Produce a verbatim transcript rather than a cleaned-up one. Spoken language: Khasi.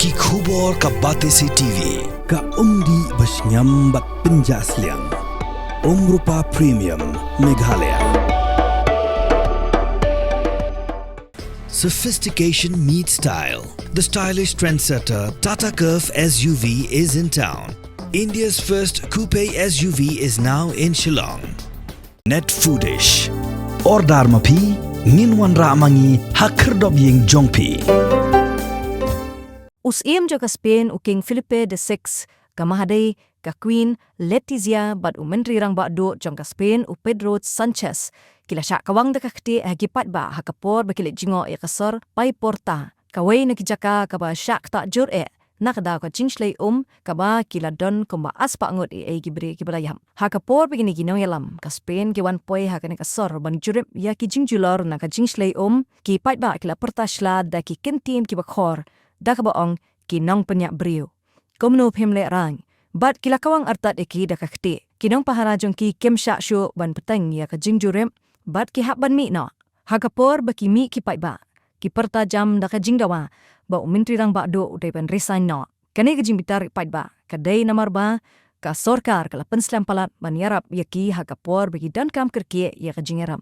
Ki khubor ka Batesi T V. Ka umdih ba shngiam bad pynjah sliang. Umrupa Premium, Meghalaya. Sophistication meets style. The stylish trendsetter Tata Curvv S U V is in town. India's first coupe S U V is now in Shillong. Net Foodish. Order ma phi, ngin wanrah ma ngi ha khyrdop ïing jong phi. U Syiem jong ka Spain u King Felipe the Sixth, ka Mahadei, ka Queen Letizia bad u Myntri Rangbah Duh jong ka Spain u Pedro Sanchez ki la shah kawang da ka ktieh ha ki paidbah ha ka por ba ki leit jngoh ïa ka sor Paiporta, kawei na ki jaka kaba shah ktah jur eh na ka daw ka jingshlei um kaba ki la don kumba arspah ngut ïa ki briew kiba la ïap. Ha ka por ba kine ki nongïalam ka Spain ki wan poi ha kane ka sor ban jurip ïa ki jingjulor na ka jingshlei um, ki paidbah ki la pyrta shlad da ki kyntien kiba khor da kaba ong ki nongpynïap briew. Kumno phim lehraiñ? Bad ki la kawang artat ïa ki da ka ktieh. Ki nongpahara jong ki kim shah shuh ban bteng ïa ka jingjurip bad ki hap ban mih noh. Ha ka por ba ki mih ki paidbah ki pyrta jam da ka jingdawa ba u Myntri Rangbah Duh u dei ban resign noh. Kane ka jingbitar paidbah ka dei namar ba ka sorkar ka la pynslem palat ban ïarap ïa ki ha ka por ba ki donkam kyrkieh ïa ka jingïarap.